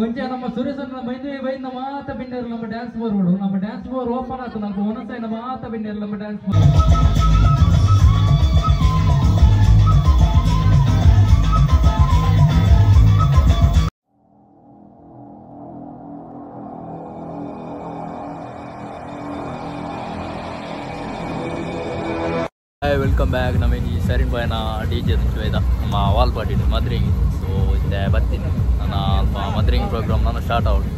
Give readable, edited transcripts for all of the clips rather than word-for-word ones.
ಒಂಜೆ ನಮ್ಮ ಸುರೇಶನ ಮೈದುವೆ ಬೈದ ಮಾತ ಬಿನ್ನೆರ್ ನಮ್ಮ ಡ್ಯಾನ್ಸ್ ಬೋರ್ಡ್ ನಮ್ಮ ಡ್ಯಾನ್ಸ್ ಬೋರ್ ಓಪನ್ ಆತು ನಮ್ಮ ಒನಸೈನ ಮಾತ ಬಿನ್ನೆರ್ ನಮ್ಮ dance board. Hi, welcome back. ನಮ್ಮ ಈ ಸರಿನ್ ಬಾಯ್ನ ಡಿ ಜೆ ವೇದ ನಮ್ಮ ವಾಲ್ ಪಾರ್ಟಿ ಮದ್ರಿಂಗ್. ಸೊ ಇತ್ತೆ ಬರ್ತೀನಿ ನನ್ನ ಅಲ್ಪ ಮದ್ರಿಂಗ್ ಪ್ರೋಗ್ರಾಮ್ ನಾನು ಸ್ಟಾರ್ಟ್ ಆವಡು.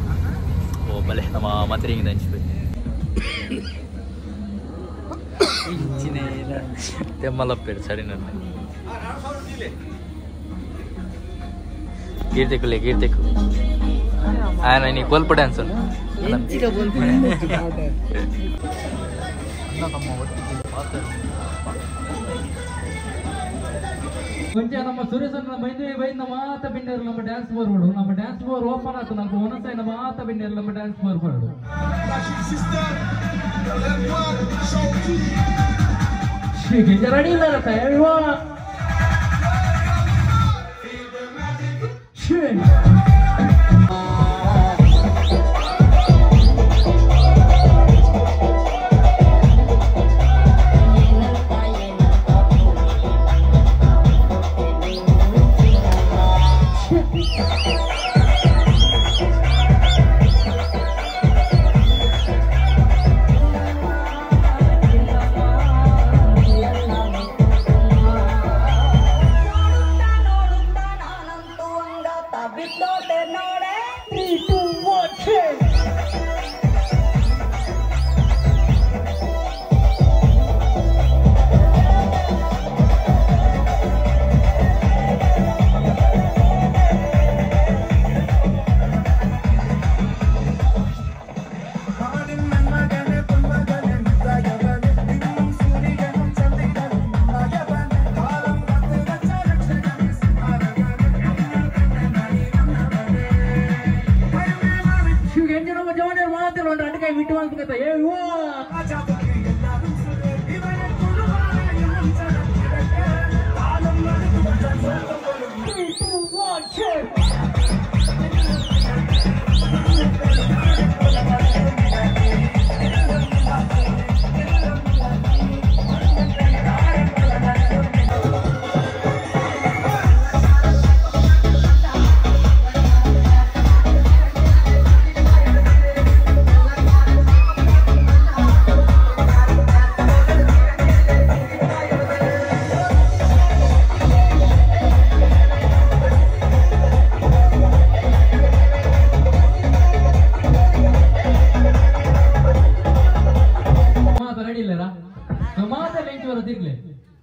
ಓ ಬಲೆ ನಮ್ಮ ಮದ್ರಿಂಗ್ ದಂಚಿಪೆ ತೆಮ್ಮಲಪ್ಪೇರು ಸರಿ ನನ್ನ ಕೀರ್ತಿಕುಲೆ ಕೀರ್ತಿಕು ಆಯನ ನೀ ಕೊಲ್ಪ ಡ್ಯಾನ್ಸ್ ನಮ್ಮ ಒಟ್ಟಿಗೆ ಒಂಜೆ ನಮ್ಮ ಸುರೇಶನ ಮೈದುವೆ ಬೈದ ಮಾತ ಬಿನ್ನೆರ್ ನಮ್ಮ ಡ್ಯಾನ್ಸ್ ಬೋರ್ಡ್ ನಮ್ಮ ಡ್ಯಾನ್ಸ್ ಬೋರ್ ಓಪನ್ ಆತು ನಮ್ಮ ಒನಸೈನ ಮಾತ ಬಿನ್ನೆರ್ ನಮ್ಮ ಡ್ಯಾನ್ಸ್ ಬೋರ್ಡ್. ರೆಡಿ ಇಲ್ಲ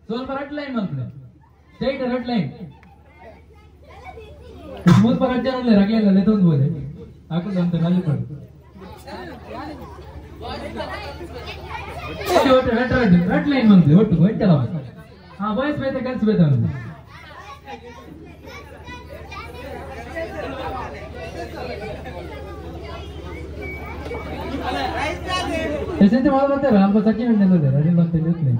ಸ್ವಲ್ಪ ರೆಡ್ ಲೈನ್ ಮಲ್ಪಲೆ ಸ್ಟ್ರೈಟ್ ರೆಡ್ ಲೈನ್ ಮುಲ್ಪ ರಡ್ಡ್ ಜನ ಉಲ್ಲೆರ್ ಅಗ್ಲೆಲ್ಲ ಲೆತ್ತೊಂದು ಪೋಲೆ ಅಕುಲು ಒಂತೆ ನಲ್ಲಿ ಪೋಡು ಒಟ್ಟು ರೆಡ್ ರೆಡ್ ರೆಡ್ ಲೈನ್ ಮಲ್ಪಲೆ ಒಟ್ಟು ಎಂಚಲ. ಹಾ ಬಾಯ್ಸ್ ಬೇತೆ ಗರ್ಲ್ಸ್ ಬೇತೆ ಅವನು ಎಸೆಂತೆ ಮಾಲ್ ಬರ್ತಾರೆ ಅಲ್ಪ ಸಚಿನ್ ಉಂಡೆಲ್ಲ ಅಡಿಲ್ ಅಂತ ಇರ್ತದೆ.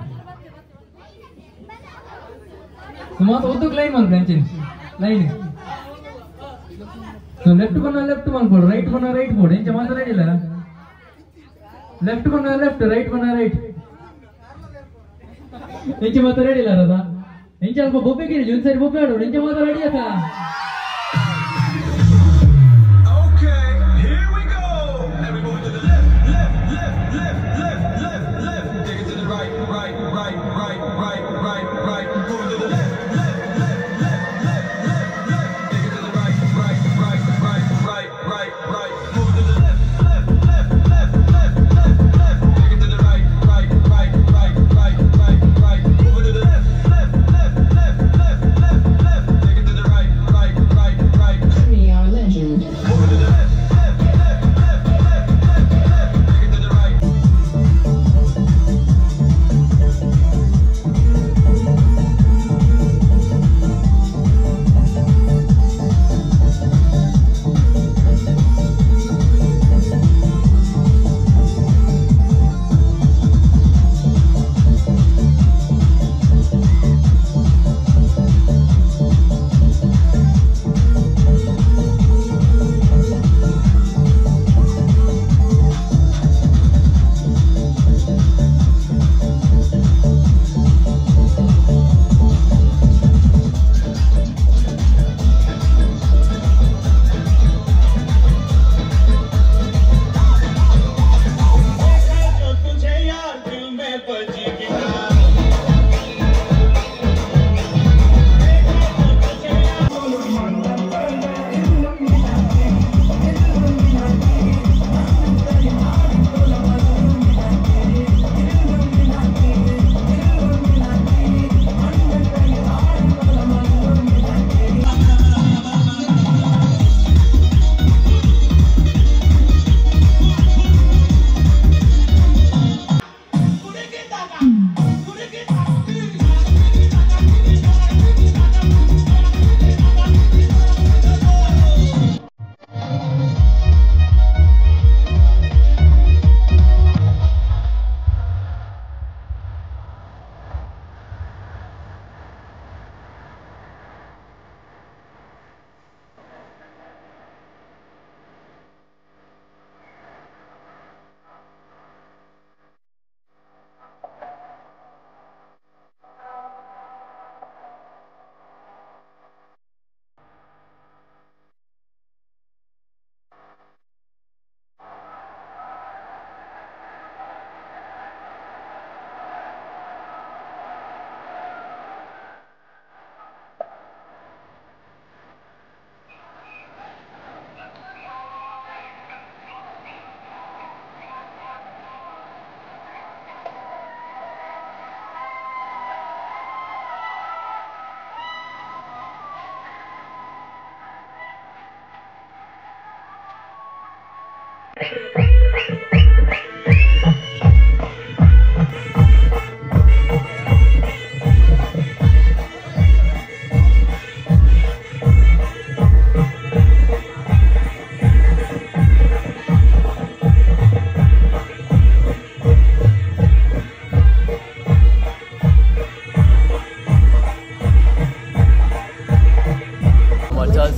ಸುಮಾರು ಉದ್ದಕ್ಕೆ ಲೈನ್ ಮಲ್ಪಲೆ ಅಂಚಿನ ಲೈನ್. ಸೊ ಲೆಫ್ಟ್ ಕೊನ ಲೆಫ್ಟ್ ಮಲ್ಪೋಡು ರೈಟ್ ಕೊನ ರೈಟ್ ಬೋಡು ಎಂಚ ಮಾತ್ರ ರೆಡಿ ಇಲ್ಲ. ಲೆಫ್ಟ್ ಕೊನ ಲೆಫ್ಟ್ ರೈಟ್ ಕೊನ ರೈಟ್ ಎಂಚ ಮಾತ್ರ ರೆಡಿ ಇಲ್ಲ ಅದ ಎಂಚ ಅಲ್ಪ ಬೊಬ್ಬೆ ಗಿರಿ ಒಂದು ಸರಿ ಬೊಬ್ಬೆ ಆಡೋಡು ಎಂಚ ಮಾತ್ರ ರೆಡಿ ಆತ. Right, right, right, right, right.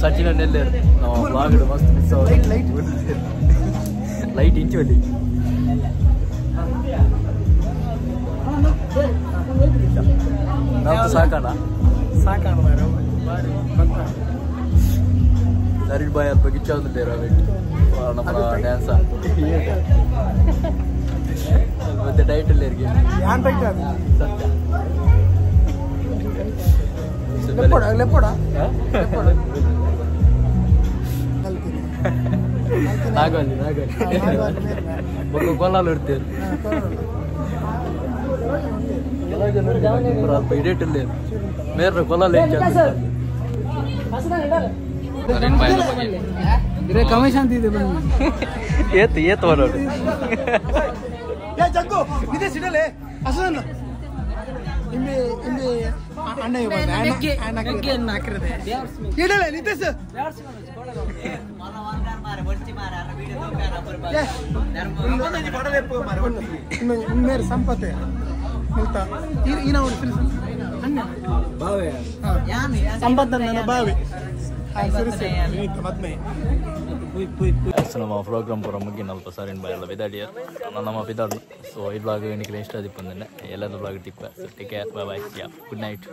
Sachin ನಾವು ಬ್ಲಾಗ್ ಮಸ್ತ್ ಮಿಸ್ ಲೈಟ್ ಲೈಟ್ ಇಂಚು ಅಲ್ಲಿ ನಾವು ಸಾಕಾಣ ಸಾಕಾಣ ಸರಿ ಬಾಯ್ ಅಲ್ಪ ಗಿಚ್ಚ ನಮ್ಮ ಡ್ಯಾನ್ಸ್ ಮತ್ತೆ ಡೈಟ್ ಅಲ್ಲಿ ಸತ್ಯ ನಾಗಲ್ಲಿ ನಾಗಲ್ಲಿ ಬೊಕ್ಕ ಕೊಲ್ಲಾಲು ಇರ್ತೀವಿ ಅಲ್ಪ ಇಡೇಟ್ ಮೇರ್ರ ಕೊಲ್ಲಾಲು ಕಮಿಷನ್ ಏತ್ ಏತ್ ಬರೋಡು ಜಗ್ಗು ಇದೆ ಸಿಡಲೆ ಅಸಲು ಇಂಬೆ ಇಂಬೆ ಅಣ್ಣ ಇಡಲೆ ನಿತೇಶ್ ಮೇರೆ ಸಂಪತ್ತೆ ಸಂಪತ್ ನನ್ನ ಬಾವಿ ಮದ್ಮೆ ನಮ್ಮ ಪ್ರೋಗ್ರಾಮ್ ಪೂರ ಮುಗಿನ ಅಲ್ಪ ಸರಿನ್ ಬಾಯಲ್ಲ ಬಿದಾಡಿಯ ನಮ್ಮ ಬಿದಾಡು. ಸೊ ಈ ಬ್ಲಾಗ್ ನಿಖಿಲ ಇಷ್ಟ ದಿಪ್ಪಂದೆ ಎಲ್ಲದ blog ಟಿಪ್ಪ. So take care, bye bye, yeah, good night.